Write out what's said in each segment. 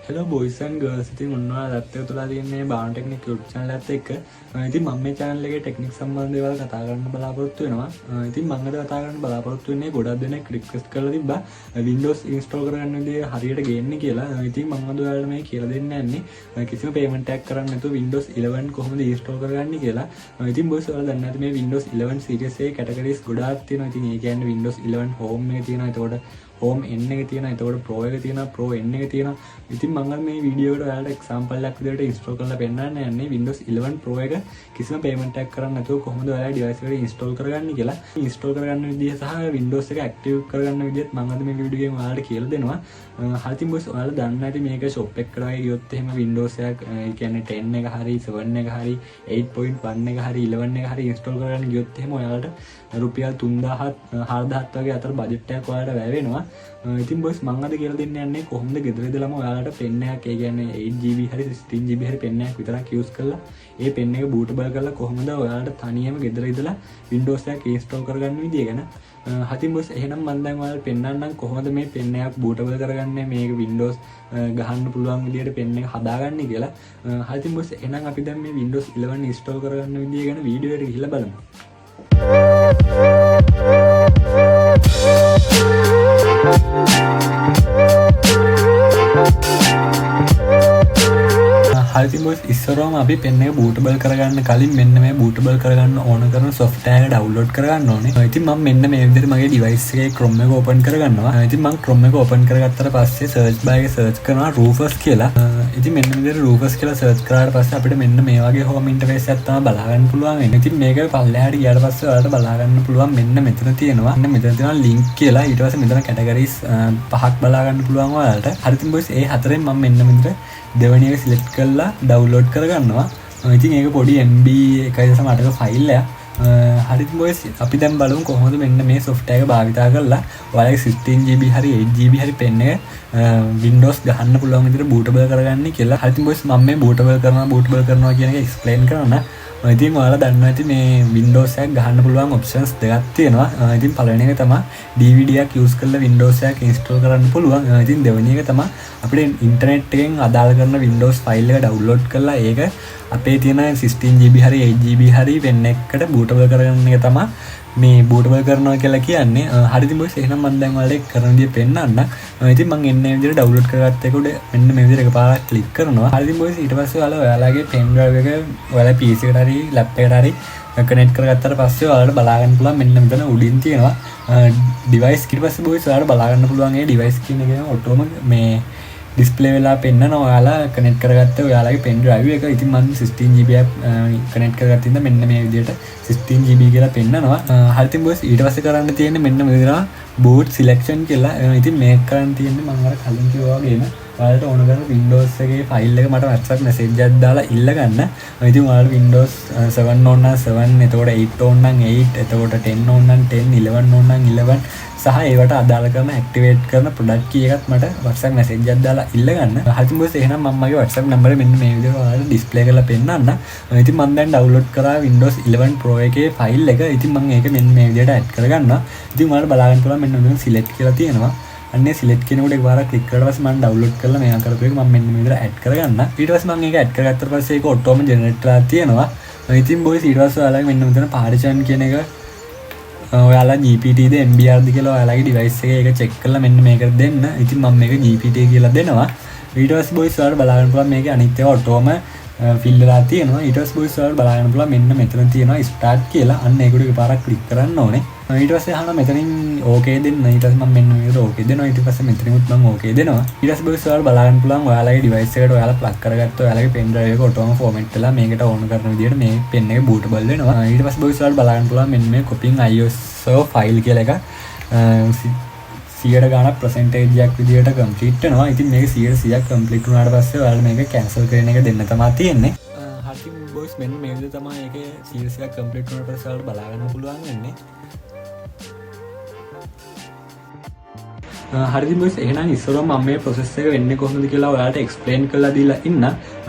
Hello boys and girls, ඉතින් ඔන්න ඔයාලා අදත් එකතු වෙලා තියෙන්නේ බාන ටෙක්නික් YouTube channel එකත් එක්ක. ඉතින් මම මේ channel එකේ ටෙක්නික් සම්බන්ධ දේවල් කතා කරන්න බලාපොරොත්තු වෙනවා. ඉතින් මම අද කතා කරන්න බලාපොරොත්තු වෙන්නේ ගොඩක් දෙනෙක් රික්වෙස්ට් කරලා තිබ්බා Windows install කරගන්න විදිය හරියට ගේන්න කියලා. ඉතින් මම අද ඔයාලට මේ කියලා දෙන්න යන්නේ කිසිම පේමන්ට් එකක් කරන්න නැතුව Windows 11 කොහොමද ඉන්ස්ටෝල් කරගන්නේ කියලා. ඉතින් බොයිස්, ඔයාලා දන්නවා ඇති මේ Windows 11 series එකේ කැටගරිස් ගොඩාක් තියෙනවා. ඉතින් ඒ කියන්නේ Windows 11 Home එක තියෙනවා. එතකොට Home N එක තියෙනවා. එතකොට Pro එක තියෙනවා. Pro N එක තියෙනවා. ඉතින් මම අද මේ වීඩියෝ එකට ඔයාලට එක්සැම්පල් එකක් විදිහට ඉන්ස්ටෝල් කරලා පෙන්නන්න යන්නේ Windows 11 Pro එක කිසිම පේමන්ට් එකක් කරන්න නැතුව කොහොමද ඔයාලා ඩිවයිස් එකට ඉන්ස්ටෝල් කරගන්නේ කියලා. ඉන්ස්ටෝල් කරගන්න විදිහ සහ Windows එක ඇක්ටිව් කරගන්න විදිහත් මම අද මේ වීඩියෝ එකෙන් ඔයාලට කියලා දෙනවා. හරි, ඉතින් බොයිස්, ඔයාලා දන්නවා ඇති මේක ෂොප් එකකට වගේ ගියොත් එහෙම Windows එකක්, ඒ කියන්නේ 10 එක හරි 7 එක හරි 8.1 එක හරි 11 එක හරි ඉන්ස්ටෝල් කරගන්න ගියොත් එහෙම ඔයාලට රුපියල් 3000ත් 4000ත් වගේ අතර බජට් එකක් ඔයාලට වැය වෙනවා. ඉතින් බොයිස්, මං අද කියලා දෙන්න යන්නේ කොහොමද ගෙදර ඉඳලම ඔයාලට පෙන් එකක්, ඒ කියන්නේ 8 GB හරි 16 GB හරි පෙන් එකක් විතරක් යූස් කරලා, ඒ පෙන් එක බූටබල් කරලා කොහොමද ඔයාලට තනියම ගෙදර ඉඳලා Windows එකක් ඉන්ස්ටෝල් කරගන්න විදිය ගැන. හරි ඉතින් බොයිස්, එහෙනම් මං දැන් ඔයාලට පෙන්නන්නම් කොහොමද මේ පෙන් එකක් බූටබල් කරගන්නේ, මේක Windows ගහන්න පුළුවන් විදියට පෙන් එක හදාගන්නේ කියලා. හරි ඉතින් බොයිස්, එහෙනම් අපි දැන් මේ Windows 11 install කරගන්න විදිය ගැන වීඩියෝ එකට ගිහිල්ලා බලමු. හරි ඉතින් බොයිස්, ඉස්සරවම අපි පෙන් එක බූටබල් කරගන්න කලින් මෙන්න මේ බූටබල් කරගන්න ඕන කරන සොෆ්ට්වෙයාර් එක ඩවුන්ලෝඩ් කරගන්න ඕනේ. ඉතින් මම මෙන්න මේ විදිහට මගේ ඩිවයිස් එකේ Chrome එක ඕපන් කරගන්නවා. ඉතින් මම Chrome එක ඕපන් කරගත්තට පස්සේ සර්ච් බාර් එකේ සර්ච් කරනවා Rufus කියලා. ඉතින් මෙන්න මේ විදිහට Rufus කියලා සර්ච් කරාට පස්සේ අපිට මෙන්න මේ වගේ හෝම් ඉන්ටර්ෆේස් එකක් තමයි බලා ගන්න පුළුවන් වෙන්නේ. ඉතින් මේක පල්ලෙහාට ගියාට පස්සේ ඔයාලට බලා ගන්න පුළුවන් මෙන්න මෙතන තියෙනවා. මෙන්න මෙතන තියෙනවා ලින්ක් කියලා. ඊට පස්සේ මෙතන කැටගරිස් පහක් බලා ගන්න පුළුවන් ඔයාලට. හරි ඉතින් බොයිස්, ඒ හතරෙන් මම මෙන්න මෙතන දෙවැනි එක සිලෙක්ට් කරලා ඩවුන්ලෝඩ් කරගන්නවා. ඉතින් ඒක පොඩි MB 1.8ක ෆයිල් එකක්. හරි ඉතින් බොයිස්, අපි දැන් බලමු කොහොමද මෙන්න මේ සොෆ්ට්වෙයාර් එක භාවිතා කරලා ඔයාලගේ 16 GB හරි 8 GB හරි පෙන් එක Windows ගහන්න පුළුවන් විදිහට බූටබල් කරගන්නේ කියලා. හරි ඉතින් බොයිස්, මම මේ බූටබල් කරනවා බූටබල් කරනවා කියන එක එක්ස්ප්ලেইন කරන්න. ඉතින් ඔයාලා දන්නවා ඇති මේ Windows එකක් ගහන්න පුළුවන් ඔප්ෂන්ස් දෙකක් තියෙනවා. ඉතින් පළවෙනි එක තමයි DVD එකක් යූස් කරලා Windows එකක් ඉන්ස්ටෝල් කරන්න පුළුවන්. ඉතින් දෙවෙනි එක තමයි අපිට ඉන්ටර්නෙට් එකෙන් අදාළ කරන Windows file එක ඩවුන්ලෝඩ් කරලා ඒක අපේ තියෙන 16 GB හරි 8 GB හරි පෙන් එකකට බූටබල් කරගන්න එක තමයි මේ බූටබල් කරනවා කියලා කියන්නේ. හරි ඉතින් බොයිස්, එහෙනම් මම දැන් ඔයාලට ඒක කරන විදිය පෙන්නන්න. ඉතින් මං එන්නේ මේ විදිහට ඩවුන්ලෝඩ් කරගත්ත එක උඩ මෙන්න මේ විදිහට එකපාරක් ක්ලික් කරනවා. හරි ඉතින් බොයිස්, ඊට පස්සේ ඔයාලා ඔයාලගේ පෙන් ඩ්‍රයිව් එක ඔයාලා PC එකට හරි ලැප් එකට හරි කනෙක්ට් කරගත්තට පස්සේ ඔයාලට බලා ගන්න පුළුවන් මෙන්න මෙතන උඩින් තියෙනවා ඩිවයිස්. ඊට පස්සේ බොයිස්, ඔයාලට බලා ගන්න පුළුවන් ඒ ඩිවයිස් කියන එක ඔටෝම මේ ඩිස්ප්ලේ වෙලා පෙන්නන ඔයාලා කනෙක්ට් කරගත්ත ඔයාලගේ පෙන් ඩ්‍රයිව් එක. ඉතින් මම 16 GB connect කරගත්ත හින්දා මෙන්න මේ විදිහට 16 GB කියලා පෙන්නනවා. හරි ඉතින් බොයිස්, ඊට පස්සේ කරන්න තියෙන්නේ මෙන්න මේ විදිහට බූට් සිලෙක්ෂන් කියලා. ඉතින් මේක කරන්න තියෙන්නේ මම අර කලින් කිව්වා වගේම ඔයාලට ඕන කරන Windows එකේ ෆයිල් එක මට WhatsApp message එකක් දාලා ඉල්ල ගන්න. ඉතින් ඔයාලට Windows 7 ඕන නම් 7, එතකොට 8 ඕන නම් 8, එතකොට 10 ඕන නම් 10, 11 ඕන නම් 11 සහ ඒවට අදාළ කරන ඇක්ටිවේට් කරන ප්‍රොඩක්ට් කී එකත් මට WhatsApp message එකක් දාලා ඉල්ල ගන්න. හරි ඉතින් බොස්, එහෙනම් මම මගේ WhatsApp නම්බරේ මෙන්න මේ විදිහට ඔයාලට ඩිස්ප්ලේ කරලා පෙන්නන්න. ඉතින් මම දැන් ඩවුන්ලෝඩ් කරා Windows 11 Pro එකේ ෆයිල් එක. ඉතින් මම ඒක මෙන්න මේ විදිහට ඇඩ් කරගන්නවා. ඉතින් ඔයාලට බලා ගන්න පුළුවන් මෙන්න මෙතන සිලෙක්ට් කියලා තියෙනවා. අන්නේ සිලෙක්ට් කියන උඩ එකපාරක් ක්ලික් කරලා පස්සේ මම ඩවුන්ලෝඩ් කරලා මේවා කරපු එක මම මෙන්න මේ විදිහට ඇඩ් කරගන්න. ඊට පස්සේ මම ඒක ඇඩ් කරගත්තට පස්සේ ඒක ඔටෝම ජෙනරේට් වෙලා තියෙනවා. ඉතින් බොයිස්, ඊට පස්සේ ඔයාලගේ මෙන්න මෙතන පාර්ටිෂන් කියන එක ඔයාලා GPT ද MBR ද කියලා ඔයාලගේ ඩිවයිස් එකේ ඒක චෙක් කරලා මෙන්න මේකට දෙන්න. ඉතින් මම මේක GPT කියලා දෙනවා. ඊට පස්සේ බොයිස්, ඔයාලට බලා ගන්න පුළුවන් මේකේ අනිත් ඒවා ඔටෝම ෆිල් වෙලා තියෙනවා. ඊට පස්සේ බොයිස්, ඔයාලට බලා ගන්න පුළුවන් මෙන්න මෙතන තියෙනවා ස්ටාර්ට් කියලා. අන්න ඒකට එකපාරක් ක්ලික් කරන්න ඕනේ. ඊට පස්සේ අහනවා මෙතනින් ඕකේ දෙන්න. ඊට පස්සේ මම මෙන්න මේ විදිහට ඕකේ දෙනවා. ඊට පස්සේ මෙතනිනුත් මම ඕකේ දෙනවා. ඊට පස්සේ බොයිස්, ඔයාලට බලා ගන්න පුළුවන් ඔයාලගේ ඩිවයිස් එකට ඔයාලා ප්ලග් කරගත්ත ඔයාලගේ පෙන් ඩ්‍රයිව් එක ඔටෝම ෆෝමැට් වෙලා මේකට ඕන කරන විදිහට මේ පෙන් එක බූටබල් වෙනවා. ඊට පස්සේ බොයිස්, ඔයාලට බලා ගන්න පුළුවන් මෙන්න මේ කොපින් ISO file කියලා එක 100ට ගාණක් පර්සන්ටේජ් එකක් විදිහට කම්ප්ලීට් වෙනවා. ඉතින් මේක 100ක් කම්ප්ලීට් වුණාට පස්සේ ඔයාලට මේක කැන්සල් කරන එක දෙන්න තමයි තියෙන්නේ. හරි බොයිස්, මෙන්න මේ විදිහට තමයි ඒකේ 100ක් කම්ප්ලීට් වුණාට පස්සේ ඔයාලට බලා ගන්න පුළුවන් වෙන්නේ. හරිද බොයිස්? එහෙනම් ඉස්සරව මම මේ ප්‍රොසෙස් එක වෙන්නේ කොහොමද කියලා ඔයාලට එක්ස්ප්ලේන් කරලා දීලා ඉන්න.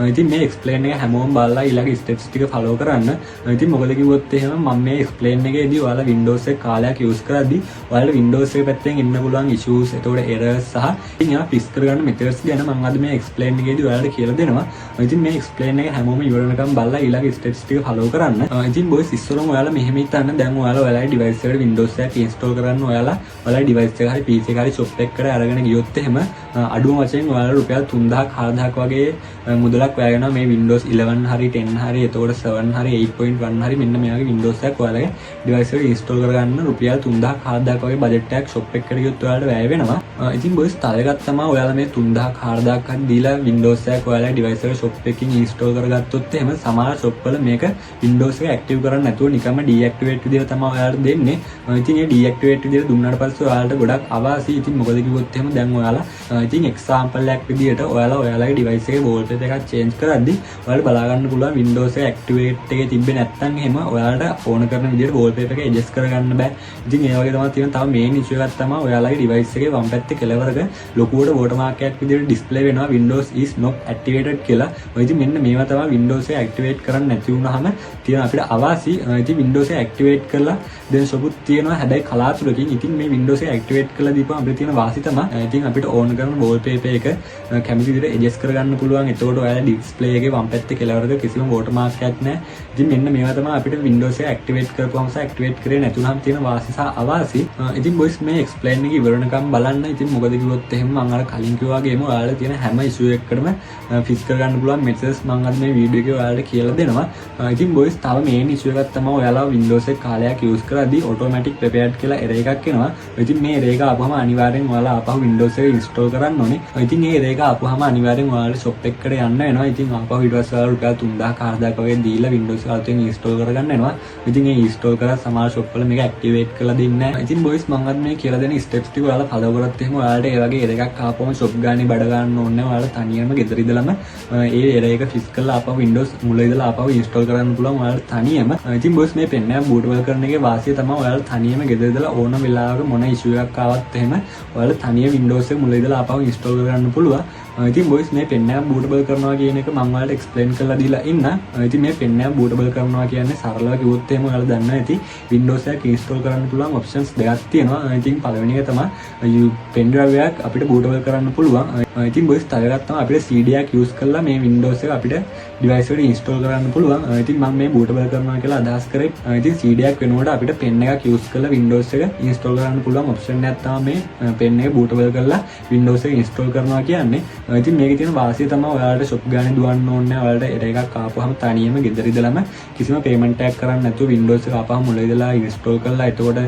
ඉතින් මේ එක්ස්ප්ලේන් එක හැමෝම බලලා ඊළඟ ස්ටෙප්ස් ටික ෆලෝ කරන්න. ඉතින් මොකද කිව්වොත් එහෙම, මම මේ එක්ස්ප්ලේන් එකේදී ඔයාලා Windows එක කාලයක් යූස් කරද්දී ඔයාලට Windows එක පැත්තෙන් එන්න පුළුවන් ඉෂුස්, එතකොට එරර්ස් සහ ඉතින් ඒවා ෆික්ස් කරගන්න මෙතඩ්ස් ගැන මම අද මේ එක්ස්ප්ලේන් එකේදී ඔයාලට කියලා දෙනවා. ඉතින් මේ එක්ස්ප්ලේන් එක හැමෝම ඉවර වෙනකම් බලලා ඊළඟ ස්ටෙප්ස් ටික ෆලෝ කරන්න. ඉතින් බොයිස්, ඉස්සරම ඔයාලා මෙහෙම හිතන්න. දැන් ඔයාලා ඔයාලගේ ඩිවයිස් එකට Windows එකක් ඉන්ස්ටෝල් කරන්න ඔයාලා ඔයාලගේ ඩිවයිස් එක හරි PC එක හරි ෂොප් එකකට අරගෙන ගියොත් එහෙම අඩුම වශයෙන් ඔයාලා රුපියල් 3000ක් 4000ක් වගේ මුදලක් වැය වෙනවා මේ Windows 11 හරි 10 හරි, එතකොට 7 හරි, 8.1 හරි, මෙන්න මේ වගේ Windows එකක් ඔයාලගේ ඩිවයිස් එකට ඉන්ස්ටෝල් කරගන්න රුපියල් 3000ක් 4000ක් වගේ බජට් එකක් ෂොප් එකකට ගියොත් ඔයාලට වැය වෙනවා. ඉතින් බොයිස්, තව එකක් තමයි ඔයාලා මේ 3000ක් 4000ක් හරි දීලා Windows එකක් ඔයාලගේ ඩිවයිස් එකට ෂොප් එකකින් ඉන්ස්ටෝල් කරගත්තොත් එහෙම, සමහර ෂොප් වල මේක Windows එක ඇක්ටිව් කරන්නේ නැතුව නිකම්ම ඩීඇක්ටිවේට් විදියට තමයි ඔයාලට දෙන්නේ. ඉතින් ඒ ඩීඇක්ටිවේට් විදියට දුන්නාට පස්සේ ඔයාලට ගොඩක් අවාසි. ඉතින් මොකද කිව්වොත් එහෙම, දැන් ඔයාලා ඉතින් එක්සාම්පල් එකක් විදියට ඔයාලා ඔයාලගේ ඩිවයිස් එකේ වෝල්පේපර් එකක් චේන්ජ් කරද්දි ඔයාලට බලා ගන්න පුළුවන් Windows එක ඇක්ටිවේට් එකේ තිබ්බේ නැත්නම් එහෙම ඔයාලට ඕන කරන විදියට වෝල්පේපර් එක ඇඩ්ජස්ට් කරගන්න බෑ. ඉතින් ඒ වගේ තමයි තියෙන තව මේන් ඉෂුව එකක් තමයි ඔයාලගේ ඩිවයිස් එකේ වම් පැත්තේ කෙළවරක ලොකුවට වෝටර්මාර්ක් එකක් විදියට ඩිස්ප්ලේ වෙනවා "Windows is not activated" කියලා. ඔය ඉතින් මෙන්න මේවා තමයි Windows එක ඇක්ටිවේට් කරන්න නැති වුනහම තියෙන අපිට අවාසි. ඉතින් Windows එක ඇක්ටිවේට් කරලා දෙන ෂොපුත් තියෙනවා, හැබැයි කලාතුරකින්. ඉතින් මේ Windows එක ඇක්ටිවේට් කරලා දීපුවම අපිට තියෙන වාසි තමයි ඉතින් අපිට ඕන කරන වෝල්පේපර් එක කැමති විදිහට ඇඩ්ජස්ට් කරගන්න පුළුවන්. එතකොට ඔයාලා ඩිස්ප්ලේ එකේ වම් පැත්තේ කෙළවරක කිසිම වෝටර්මාර්ක් එකක් නැහැ. ඉතින් මෙන්න මේවා තමයි අපිට Windows එක ඇක්ටිවේට් කරපුවම සහ ඇක්ටිවේට් කරේ නැතුනම තියෙන වාසි සහ අවාසි. ඉතින් බොයිස්, මේ එක්ස්ප්ලේන් එක ඉවර වෙනකම් බලන්න. ඉතින් මොකද කිව්වොත් එහෙම, මම අර කලින් කිව්වා වගේම ඔයාලට තියෙන හැම ඉෂුව එකකටම ෆික්ස් කරගන්න පුළුවන් මෙතඩ්ස් මම අද මේ වීඩියෝ එකේ ඔයාලට කියලා දෙනවා. ඉතින් බොයිස්, තව මේන් ඉෂුව එකක් තමයි ඔයාලා Windows එක කාලයක් යූස් කරද්දී ඔටෝමැටික් ප්‍රිපෙයාර්ඩ් කියලා එරර් එකක් එනවා. ඉතින් මේ එරර් එක ආපුවම අනිවාර්යෙන් ඔයාලා ආපහු Windows එක ඉන්ස්ටෝල් කරන්න ඕනේ. ඉතින් ඒ එරර් එක ආපුවම අනිවාර්යෙන් ඔයාලට ෂොප් එකකට යන්න වෙනවා. ඉතින් ආපහු ඊට පස්සේ ඔයාලා රුපියල් 3000 4000ක් වගේ දීලා Windows එක අලුතෙන් ඉන්ස්ටෝල් කරගන්න වෙනවා. ඉතින් ඒ ඉන්ස්ටෝල් කරලා සමහර ෂොප් වල මේක ඇක්ටිවේට් කරලා දෙන්නේ නැහැ. ඉතින් බොයිස්, මම අද මේ කියලා දෙන ස්ටෙප්ස් ටික ඔයාලා ෆලෝ කරොත් එහෙම ඔයාලට ඒ වගේ එරර් එකක් ආපුවම ෂොප් ගානේ බඩ ගන්න ඕනේ නැහැ. ඔයාලා තනියම ගෙදර ඉඳලම ඒ එරර් එක ෆික්ස් කරලා ආපහු Windows මුල ඉඳලා ආපහු ඉන්ස්ටෝල් කරන්න පුළුවන් ඔයාලට තනියම. ඉතින් බොයිස්, මේ පෙන් එක බූටබල් කරන එකේ වාසිය තමයි ඔයාලා තනියම ගෙදර ඉඳලා ඕන වෙලාවක මොන ඉෂුව එකක් ආවත් එහෙම ඔයාලා තනියම Windows එක මුල ඉඳලා ආපහු ඉන්ස්ටෝල් කරගන්න පුළුවන්. ඉතින් බොයිස්, මේ පෙන් එක බූටබල් කරනවා කියන එක මම ඔයාලට එක්ස්ප්ලේන් කරලා දීලා ඉන්න. ඉතින් මේ පෙන් එක බූටබල් කරනවා කියන්නේ සරලව කිව්වොත් එහෙම ඔයාලා දන්නවා ඇති Windows එකක් ඉන්ස්ටෝල් කරන්න පුළුවන් ඔප්ෂන්ස් දෙකක් තියෙනවා. ඉතින් පළවෙනි එක තමයි පෙන් ඩ්‍රයිව් එකක් අපිට බූටබල් කරන්න පුළුවන්. ඉතින් බොයිස්, තව එකක් තමයි අපිට CD එකක් යූස් කරලා මේ Windows එක අපිට ඩිවයිස් එකට ඉන්ස්ටෝල් කරන්න පුළුවන්. ඉතින් මම මේ බූටබල් කරනවා කියලා අදහස් කරේ ඉතින් CD එකක් වෙනුවට අපිට පෙන් එකක් යූස් කරලා Windows එක ඉන්ස්ටෝල් කරන්න පුළුවන් ඔප්ෂන් එකක් තමයි මේ පෙන් එක බූටබල් කරලා Windows එක ඉන්ස්ටෝල් කරනවා කියන්නේ. ඉතින් මේකේ තියෙන වාසිය තමයි ඔයාලට ෂොප් ගානේ දුවන්න ඕනේ නැහැ. ඔයාලට එරර් එකක් ආපුවම තනියම ගෙදර ඉඳලම කිසිම පේමන්ට් එකක් කරන්න නැතුව Windows එක ආපහු මුල ඉඳලා ඉන්ස්ටෝල් කරලා එතකොට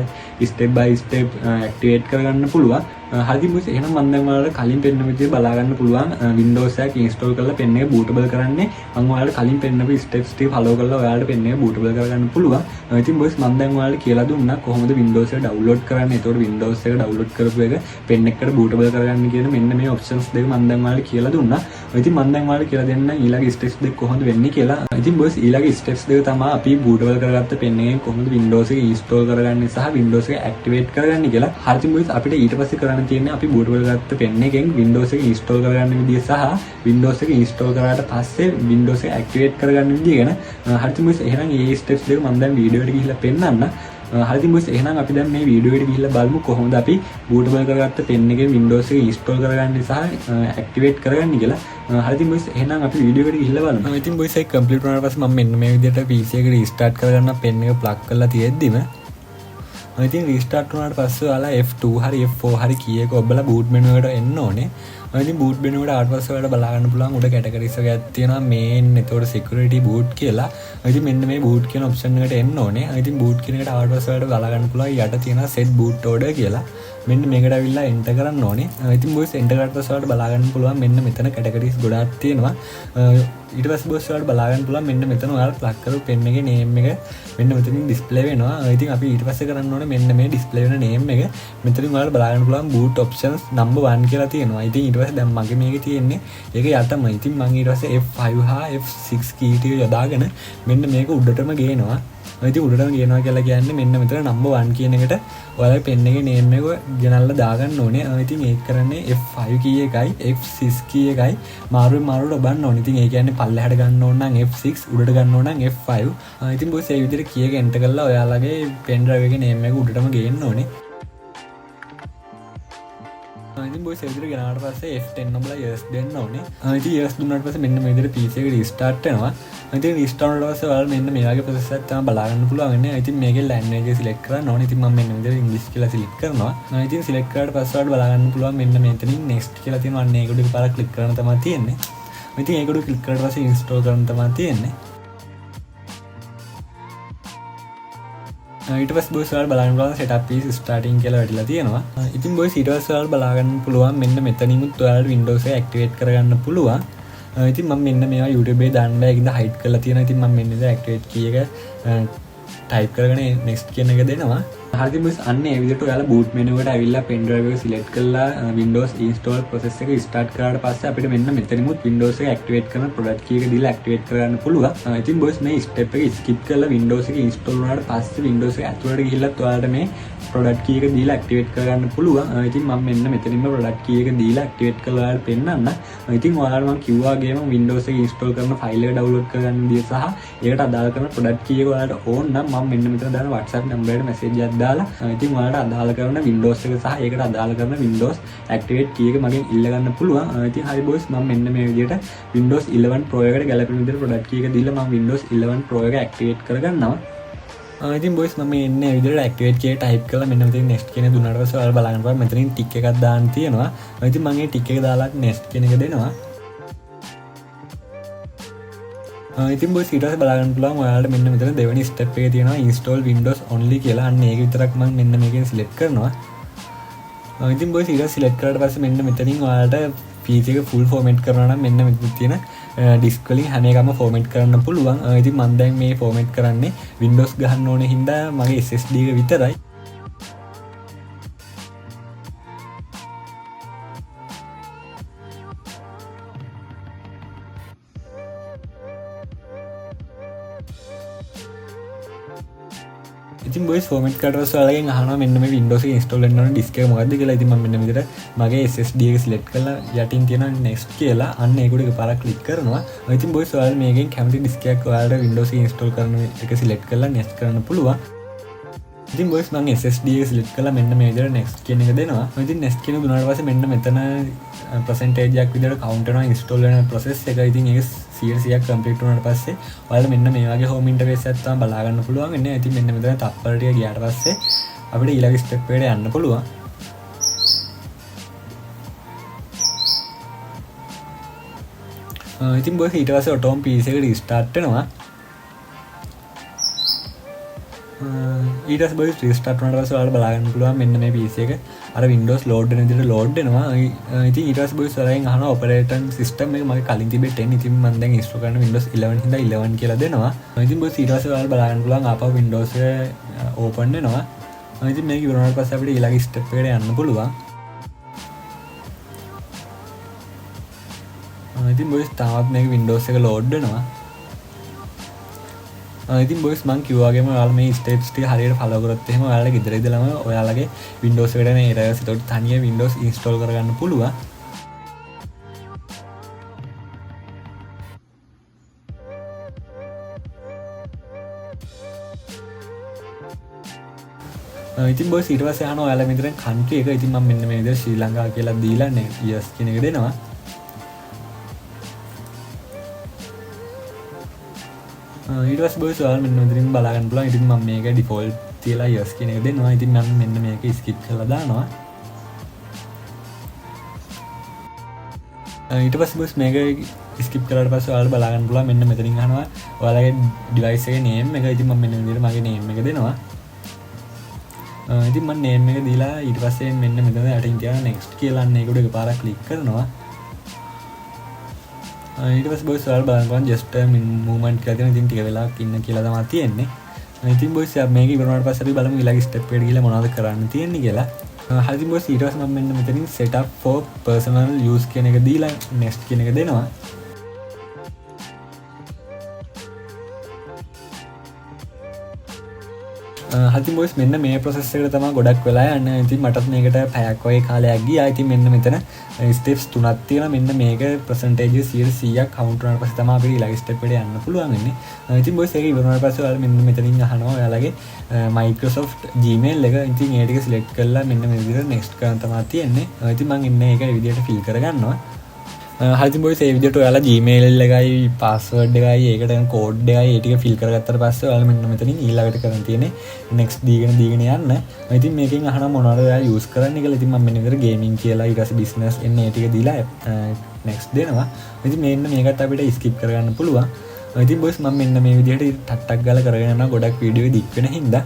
ස්ටෙප් බයි ස්ටෙප් ඇක්ටිවේට් කරගන්න පුළුවන්. හරි බොයිස්, එහෙනම් මම දැන් ඔයාලට කලින් පෙන්නපු විදිහට බලා ගන්න පුළුවන් Windows එකක් ඉන්ස්ටෝල් කරලා පෙන් එක බූටබල් කරන්නේ. මම ඔයාලට කලින් පෙන්නපු ස්ටෙප්ස් ටික ෆලෝ කරලා ඔයාලට පෙන් එක බූටබල් කරගන්න පුළුවන්. ඉතින් බොයිස්, මම දැන් ඔයාලට කියලා දුන්නා කොහොමද Windows එක ඩවුන්ලෝඩ් කරන්නේ, එතකොට Windows එක ඩවුන්ලෝඩ් කරපු එක පෙන් එකකට බූටබල් කරගන්න කියන මෙන්න මේ ඔප්ෂන්ස් දෙක මම දැන් ඔයාලට කියලා දුන්නා. ඉතින් මම දැන් ඔයාලට කියලා දෙන්න ඊළඟ ස්ටෙප්ස් දෙක කොහොමද වෙන්නේ කියලා. ඉතින් බොයිස්, ඊළඟ ස්ටෙප්ස් දෙක තමයි අපි බූටබල් කරගත්ත පෙන් එකෙන් කොහොමද Windows එක ඉන්ස්ටෝල් කරගන්නේ සහ Windows එක ඇක්ටිවේට් කරගන්නේ කියලා. හරි, ඉතින් බොයිස්, අපිට ඊට පස්සේ කරන්න තියෙන්නේ අපි බූටබල් කරගත්ත පෙන් එකෙන් Windows එක ඉන්ස්ටෝල් කරගන්න විදිය සහ Windows එක ඉන්ස්ටෝල් කරාට පස්සේ Windows එක ඇක්ටිවේට් කරගන්න විදිය ගැන. හරි, ඉතින් බොයිස්, එහෙනම් මේ ස්ටෙප්ස් දෙක මම දැන් වීඩියෝ එකට ගිහිල්ලා පෙන්නන්න. හරි, ඉතින් බොයිස්, එහෙනම් අපි දැන් මේ වීඩියෝ එකට ගිහිල්ලා බලමු කොහොමද අපි බූටබල් කරගත්ත පෙන් එකෙන් Windows එක ඉන්ස්ටෝල් කරගන්නේ සහ ඇක්ටිවේට් කරගන්නේ කියලා. හරි, ඉතින් බොයිස්, එහෙනම් අපි වීඩියෝ එකට ගිහිල්ලා බලමු. ඉතින් බොයිස්, ඒක කම්ප්ලීට් වුණාට පස්සේ මම මෙන්න මේ විදිහට PC එක රීස්ටාර්ට් කරගන්න පෙන් එක ප්ලග් කරලා තියෙද්දිම, ඉතින් රීස්ටාර්ට් වුණාට පස්සේ ඔයාලා F2 හරි F4 හරි කී එක ඔබලා බූට් මෙනු එකට එන්න ඕනේ. ඉතින් බූට් මෙනු එකට ආවට පස්සේ ඔයාලට බලා ගන්න පුළුවන් උඩ කැටගරිස් එකක් තියෙනවා මේන්, එතකොට සිකියුරිටි, බූට් කියලා. ඉතින් මෙන්න මේ බූට් කියන ඔප්ෂන් එකට එන්න ඕනේ. ඉතින් බූට් කියන එකට ආවට පස්සේ ඔයාලට බලා ගන්න පුළුවන් යට තියෙනවා සෙට් බූට් ඕඩර් කියලා. මෙන්න මේකට ඇවිල්ලා එන්ටර් කරන්න ඕනේ. ඉතින් බොයිස්, එන්ටර් කරාට පස්සේ ඔයාලට බලා ගන්න පුළුවන් මෙන්න මෙතන කැටගරිස් ගොඩාක් තියෙනවා. ඊට පස්සේ බොයිස්, ඔයාලට බලා ගන්න පුළුවන් මෙන්න මෙතන ඔයාලා ප්ලග් කරපු පෙන් එකේ නේම් එක මෙන්න මෙතනින් ඩිස්ප්ලේ වෙනවා. ඉතින් අපි ඊට පස්සේ කරන්න ඕනේ මෙන්න මේ ඩිස්ප්ලේ වෙන නේම් එක මෙතනින් ඔයාලට බලා ගන්න පුළුවන් බූට් ඔප්ෂන්ස් නම්බර් 1 කියලා තියෙනවා. ඉතින් ඊට පස්සේ දැන් මගේ මේකේ තියෙන්නේ ඒක යටම. ඉතින් මං ඊට පස්සේ F5 හා F6 කී ටික යොදාගෙන මෙන්න මේක උඩටම ගේනවා. ඉතින් උඩටම ගේනවා කියලා කියන්නේ මෙන්න මෙතන නම්බර් 1 කියන එකට ඔයාලගේ පෙන් එකේ නේම් එක ගෙනල්ලා දාගන්න ඕනේ. ඉතින් ඒක කරන්නේ F5 කී එකයි F6 කී එකයි මාරුවෙන් මාරුවට ඔබන්න ඕනේ. ඉතින් ඒ කියන්නේ පල්ලෙහාට ගන්න ඕන නම් F6, උඩට ගන්න ඕන නම් F5. ඉතින් බොස් ඒ විදිහට කී එක එන්ටර් කරලා ඔයාලගේ පෙන් ඩ්‍රයිව් එකේ නේම් එක උඩටම ගේන්න ඕනේ. ඉතින් බොයිස් ඒ විදිහට ගෙනාවට පස්සේ F10 ඔබලා yes දෙන්න ඕනේ. ඉතින් yes දුන්නාට පස්සේ මෙන්න මේ විදිහට PC එක රීස්ටාර්ට් වෙනවා. ඉතින් රීස්ටාර්ට් වුණාට පස්සේ ඔයාලා මෙන්න මේ වගේ ප්‍රොසෙස් එකක් තමයි බලා ගන්න පුළුවන් වෙන්නේ. ඉතින් මේකේ ලැන්ග්වේජ් එක සිලෙක්ට් කරන්න ඕනේ. ඉතින් මම මෙන්න මේ විදිහට ඉංග්‍රීසි කියලා සිලෙක්ට් කරනවා. ඉතින් සිලෙක්ට් කරාට පස්සේ ඔයාලට බලා ගන්න පුළුවන් මෙන්න මෙතනින් next කියලා තියෙනවා. අන්න ඒක උඩ එකපාරක් ක්ලික් කරන්න තමයි තියෙන්නේ. ඉතින් ඒක උඩ ක්ලික් කරාට පස්සේ ඉන්ස්ටෝල් කරන්න තමයි තියෙන්නේ. ඊට පස්සේ බොයිස් ඔයාලට බලන්න පුළුවන් setup is starting කියලා වැටිලා තියෙනවා. ඉතින් බොයිස් ඊට පස්සේ ඔයාලට බලා ගන්න පුළුවන් මෙන්න මෙතනිමුත් ඔයාලට Windows එක ඇක්ටිවේට් කරගන්න පුළුවන්. ඉතින් මම මෙන්න මේවා YouTube එකේ දාන්න බෑ, ඒකින්ද හයිඩ් කරලා තියෙනවා. ඉතින් මම මෙන්න ඉතින් ඇක්ටිවේට් කී එක ටයිප් කරගෙන next කියන එක දෙනවා. හරි ඉතින් බොයිස් අන්න ඒ විදිහට ඔයාලා boot menu එකට ඇවිල්ලා pen drive එක select කරලා Windows install process එක start කරාට පස්සේ අපිට මෙන්න මෙතනිමුත් Windows එක activate කරන product key එක දීලා activate කරගන්න පුළුවන්. ඉතින් බොයිස් මේ step එක skip කරලා Windows එක install වුණාට පස්සේ Windows එක ඇතුළට ගිහිල්ලත් ඔයාලට මේ product key එක දීලා activate කරගන්න පුළුවන්. ඉතින් මම මෙන්න මෙතනින්ම product key එක දීලා activate කරලා ඔයාලට පෙන්නන්න. ඉතින් ඔයාලට මම කිව්වා වගේම Windows එක install කරන file එක download කරගන්න විදිය සහ ඒකට අදාළ කරන product key එක ඔයාලට ඕන නම් මම මෙන්න මෙතන දාන WhatsApp number එකට message එකක් දාලා ඉතින් ඔයාලට අදාළ කරන Windows එක සහ ඒකට අදාළ කරන Windows activate key එක මගෙන් ඉල්ල ගන්න පුළුවන්. ඉතින් හරි boys, මම මෙන්න මේ විදියට Windows 11 Pro එකට ගැලපෙන විදියට product key එක දීලා මම Windows 11 Pro එක activate කරගන්නවා. ඉතින් බොයිස් මම එන්නේ මේ විදිහට ඇක්ටිවේට් කියලා ටයිප් කරලා මෙන්න මෙතනින් next කියන එක දුන්නාට පස්සේ ඔයාලා බලන්න පුළුවන් මෙතනින් ටික් එකක් දාන්න තියෙනවා. ඉතින් මම මේ ටික් එක දාලා next කියන එක දෙනවා. ඉතින් බොයිස් ඊට පස්සේ බලන්න පුළුවන් ඔයාලට මෙන්න මෙතන දෙවෙනි ස්ටෙප් එකේ තියෙනවා install Windows only කියලා. අන්න ඒක විතරක් මම මෙන්න මේකෙන් සිලෙක්ට් කරනවා. ඉතින් බොයිස් ඊට පස්සේ සිලෙක්ට් කරාට පස්සේ මෙන්න මෙතනින් ඔයාලට PC එක ෆුල් ෆෝමැට් කරනවා නම් මෙන්න මෙතන තියෙන ඩිස්ක් වලින් හැම එකම ෆෝමැට් කරන්න පුළුවන්. ඉතින් මම දැන් මේ ෆෝමැට් කරන්නේ Windows ගහන්න ඕනේ හින්දා මගේ SSD එක විතරයි. ඉතින් බොයිස් ෆෝමැට් කරලා පස්සේ ඔයාලගෙන් අහනවා මෙන්න මේ Windows එක ඉන්ස්ටෝල් වෙන්න ඕන ඩිස්ක් එක මොකද්ද කියලා. ඉතින් මම මෙන්න විදිහට මගේ SSD එක සිලෙක්ට් කරලා යටින් තියෙන next කියලා අන්න ඒක උඩ එකපාරක් ක්ලික් කරනවා. ඉතින් බොයිස් ඔයාලා මේකෙන් කැමති ඩිස්ක් එකක් ඔයාලට Windows එක ඉන්ස්ටෝල් කරන එක සිලෙක්ට් කරලා next කරන්න පුළුවන්. ඉතින් බොයිස් මම SSD එක සිලෙක්ට් කරලා මෙන්න මේ විදිහට next කියන එක දෙනවා. ඉතින් next කියන එක දුන්නාට පස්සේ මෙන්න මෙතන පර්සන්ටේජ් එකක් විදිහට කවුන්ට් වෙනවා ඉන්ස්ටෝල් වෙන ප්‍රොසෙස් එක. ඉතින් ඒක 100% කම්ප්ලීට් වුණාට පස්සේ ඔයාලා මෙන්න මේ වගේ හෝම් ඉන්ටර්ෆේස් එකක් තමයි බලා ගන්න පුළුවන් වෙන්නේ. ඉතින් මෙන්න මෙතන තප්පර ටික ගියාට පස්සේ අපිට ඊළඟ ස්ටෙප් එකට යන්න පුළුවන්. ඉතින් බොයිස් ඊට පස්සේ ඔටෝම PC එක රීස්ටාර්ට් වෙනවා. ඊට පස්සේ බොයිස් රීස්ටාර්ට් වුණාට පස්සේ ඔයාලට බලා ගන්න පුළුවන් මෙන්න මේ PC එක අර Windows load වෙන විදිහට ලෝඩ් වෙනවා. ඉතින් ඊට පස්සේ බොයිස් ඔයාලගෙන් අහනවා ඔපරේටින් සිස්ටම් එක මගේ කලින් තිබ්බේ 10. ඉතින් මම දැන් ඉන්ස්ටෝල් කරන Windows 11 හින්දා 11 කියලා දෙනවා. ඉතින් බොයිස් ඊට පස්සේ ඔයාලට බලා ගන්න පුළුවන් ආපහු Windows එක ඕපන් වෙනවා. ඉතින් මේක ඉවර වුණාට පස්සේ අපිට ඊළඟ ස්ටෙප් එකට යන්න පුළුවන්. ඉතින් බොයිස් තාමත් මේක Windows එක ලෝඩ් වෙනවා. ඉතින් බොයිස් මං කිව්වා වගේම ඔයාලා මේ ස්ටෙප්ස් ටික හරියට ෆලෝ කරොත් එහෙම ඔයාලා ගෙදර ඉඳලම ඔයාලගේ Windows එකට එන errors ඒතකොට තනිය Windows install කරගන්න පුළුවන්. ඉතින් බොයිස් ඊට පස්සේ අහනවා ඔයාලා මෙතන කන්ට්‍රි එක. ඉතින් මම මෙන්න මේ විදිහට ශ්‍රී ලංකා කියලා දීලා නේ yes කියන එක දෙනවා. ඊට පස්සේ බොයිස් ඔයාලා මෙන්න මෙතනින් බලා ගන්න පුළුවන්. ඉතින් මම මේක ඩිෆෝල්ට් තියලා yes කියන එක දෙනවා. ඉතින් මම මෙන්න මේක ස්කිප් කරලා දානවා. ඊට පස්සේ බොයිස් මේක ස්කිප් කරාට පස්සේ ඔයාලා බලා ගන්න පුළුවන් මෙන්න මෙතනින් අහනවා ඔයාලගේ ඩිවයිස් එකේ නේම් එක. ඉතින් මම මෙන්න විදිහට මගේ නේම් එක දෙනවා. ඉතින් මම නේම් එක දීලා ඊට පස්සේ මෙන්න මෙතන යටින් තියන next කියලා අන්න ඒක උඩ එකපාරක් ක්ලික් කරනවා. ඊට පස්සේ බොයිස් ඔයාලා බලන්න පුළුවන් just a moment කියලා තියෙන. ඉතින් ටික වෙලාවක් ඉන්න කියලා තමයි තියෙන්නේ. ඉතින් බොයිස් මේක ඉවර වුණාට පස්සේ අපි බලමු ඊළඟ ස්ටෙප් එකට ගිහලා මොනවද කරන්න තියෙන්නේ කියලා. හරි ඉතින් බොයිස් ඊට පස්සේ මම මෙන්න මෙතනින් set up for personal use කියන එක දීලා next කියන එක දෙනවා. හරි බොයිස්, මෙන්න මේ ප්‍රොසෙස් එකට තමයි ගොඩක් වෙලා යන්නේ. ඉතින් මටත් මේකට පැයක් වගේ කාලයක් ගියා. ඉතින් මෙන්න මෙතන ස්ටෙප්ස් තුනක් තියෙනවා. මෙන්න මේක පර්සන්ටේජ් 100ක් කවුන්ට් වුණාට පස්සේ තමයි අපිට ඊළඟ ස්ටෙප් එකට යන්න පුළුවන් වෙන්නේ. ඉතින් බොයිස්, ඒක ඉවර වුණාට පස්සේ ඔයාලා මෙන්න මෙතනින් අහනවා ඔයාලගේ Microsoft Gmail එක. ඉතින් ඒ ටික සිලෙක්ට් කරලා මෙන්න මේ විදිහට නෙක්ස්ට් කරන් තමයි තියෙන්නේ. ඉතින් මං ඉන්නේ ඒක ඒ විදිහට ෆිල් කරගන්නවා. හරි ඉතින් බොයිස්, ඒ විදිහට ඔයාලා Gmail එකයි පාස්වර්ඩ් එකයි ඒකට යන කෝඩ් එකයි ඒ ටික ෆිල් කරගත්තට පස්සේ ඔයාලා මෙන්න මෙතනින් ඊළඟට කරන් තියෙන්නේ නෙක්ස්ට් දීගෙන දීගෙන යන්න. ඉතින් මේකෙන් අහනවා මොනවද ඔයා යූස් කරන්නේ කියලා. ඉතින් මම මෙන්න විතර ගේමින් කියලා, ඊට පස්සේ බිස්නස් එන්න ඒ ටික දීලා නෙක්ස්ට් දෙනවා. ඉතින් මෙන්න මේකත් අපිට ස්කිප් කරගන්න පුළුවන්. ඉතින් බොයිස්, මම මෙන්න මේ විදිහට ටක් ටක් ගාලා කරගෙන යනවා ගොඩක් වීඩියෝ දික් වෙන හින්දා.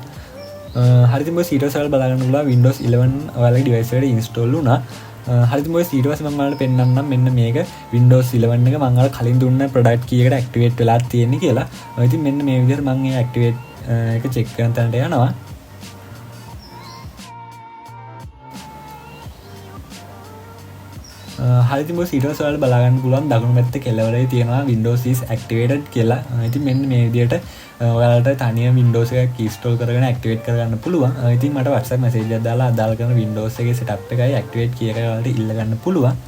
හරි ඉතින් බොයිස්, ඊට පස්සේ ඔයාලා බලා ගන්න පුළුවන් Windows 11 ඔයාලගේ ඩිවයිස් එකට ඉන්ස්ටෝල් වුණා. හරි ඉතින් බොයිස්, ඊට පස්සේ මම ඔයාලට පෙන්නන්නම් මෙන්න මේක Windows 11 එක මම අර කලින් දුන්න ප්‍රොඩක්ට් කී එකට ඇක්ටිවේට් වෙලා තියෙන්නේ කියලා. ඉතින් මෙන්න මේ විදිහට මම ඒ ඇක්ටිවේට් එක චෙක් කරන තැනට යනවා. හරි ඉතින් බොයිස්, ඊට පස්සේ ඔයාලට බලා ගන්න පුළුවන් දකුණු පැත්තේ කෙළවරේ තියෙනවා Windows is activated කියලා. ඉතින් මෙන්න මේ විදිහට ඔයාලට තනියම Windows එකක් ඉන්ස්ටෝල් කරගෙන ඇක්ටිවේට් කරගන්න පුළුවන්. ඉතින් මට WhatsApp message එකක් දාලා අදාළ කරන Windows එකේ setup එකයි ඇක්ටිවේට් කී එකයි ඔයාලට ඉල්ල ගන්න පුළුවන්.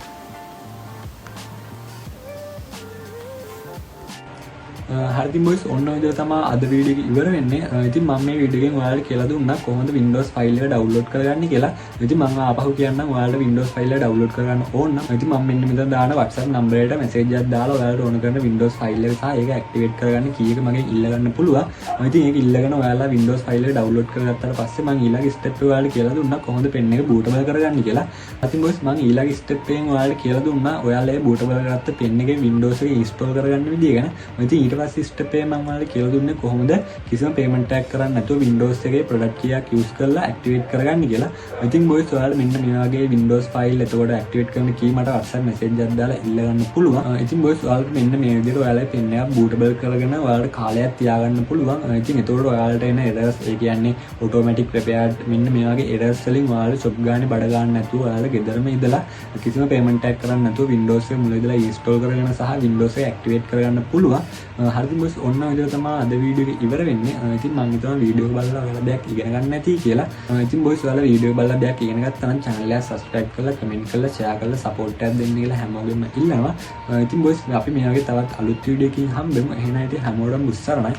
හරි ඉතින් බොයිස්, ඔන්න ඔය විදිහට තමයි අද වීඩියෝ එක ඉවර වෙන්නේ. ඉතින් මම මේ වීඩියෝ එකෙන් ඔයාලට කියලා දුන්නා කොහොමද Windows file එක ඩවුන්ලෝඩ් කරගන්නේ කියලා. ඉතින් මම ආපහු කියන්නම්, ඔයාලට Windows file එක ඩවුන්ලෝඩ් කරගන්න ඕන නම් ඉතින් මම මෙන්න මෙතන දාන WhatsApp නම්බරයට මැසේජ් එකක් දාලා ඔයාලට ඕන කරන Windows file එක සහ ඒක ඇක්ටිවේට් කරගන්න කී එක මගෙන් ඉල්ල ගන්න පුළුවන්. ඉතින් ඒක ඉල්ලගෙන ඔයාලා Windows file එක ඩවුන්ලෝඩ් කරගත්තාට පස්සේ මම ඊළඟ ස්ටෙප් එක ඔයාලට කියලා දුන්නා කොහොමද පෙන් එක බූටබල් කරගන්නේ කියලා. ඉතින් බොයිස්, මම ඊළඟ ස්ටෙප් එකෙන් ඔයාලට කියලා දුන්නා ඔයාලා ඒ බූටබල් කරගත්ත පෙන් එකේ Windows එක ඉන්ස්ටෝල් කරගන්න විදිය ගැන. ඉතින් ඊට පස්සේ ස්ටෙප් එකේ මම ඔයාලට කියලා දුන්නේ කොහොමද කිසිම පේමන්ට් එකක් කරන්න නැතුව Windows එකේ ප්‍රොඩක්ට් කීයක් යූස් කරලා ඇක්ටිවේට් කරගන්න කියලා. ඉතින් බොයිස්, ඔයාලා මෙන්න මේ වගේ Windows file එතකොට ඇක්ටිවේට් කරන කී මට WhatsApp message එකක් දාලා ඉල්ල ගන්න පුළුවන්. ඉතින් බොයිස්, ඔයාලට මෙන්න මේ විදිහට ඔයාලගේ පෙන් එකක් බූටබල් කරගෙන ඔයාලට කාලයක් තියාගන්න පුළුවන්. ඉතින් එතකොට ඔයාලට එන එරර්ස්, ඒ කියන්නේ ඔටෝමැටික් රිපෙයාර්, මෙන්න මේ වගේ එරර්ස් වලින් ඔයාලට ෂොප් ගානේ බඩ ගන්න නැතුව ඔයාලා ගෙදරම ඉඳලා කිසිම පේමන්ට් එකක් කරන්න නැතුව Windows එක මුල ඉඳලා ඉන්ස්ටෝල් කරගෙන සහ Windows එක ඇක්ටිවේට් කරගන්න පුළුවන්. හරි ඉතින් බොයිස්, ඔන්න ඔය විදිහට තමයි අද වීඩියෝ එක ඉවර වෙන්නේ. ඉතින් මං හිතනවා වීඩියෝ එක බලලා ඔයාලා දෙයක් ඉගෙන ගන්න ඇති කියලා. ඉතින් බොයිස්, ඔයාලා වීඩියෝ එක බලලා දෙයක් ඉගෙන ගත්තා නම් channel එක subscribe කරලා, comment කරලා, share කරලා support එකක් දෙන්න කියලා හැමෝගෙම ඉල්ලනවා. ඉතින් බොයිස්, අපි මේ වගේ තවත් අලුත් වීඩියෝ එකකින් හම්බෙමු. එහෙනම් ඉතින් හැමෝටම බුස්සරණයි.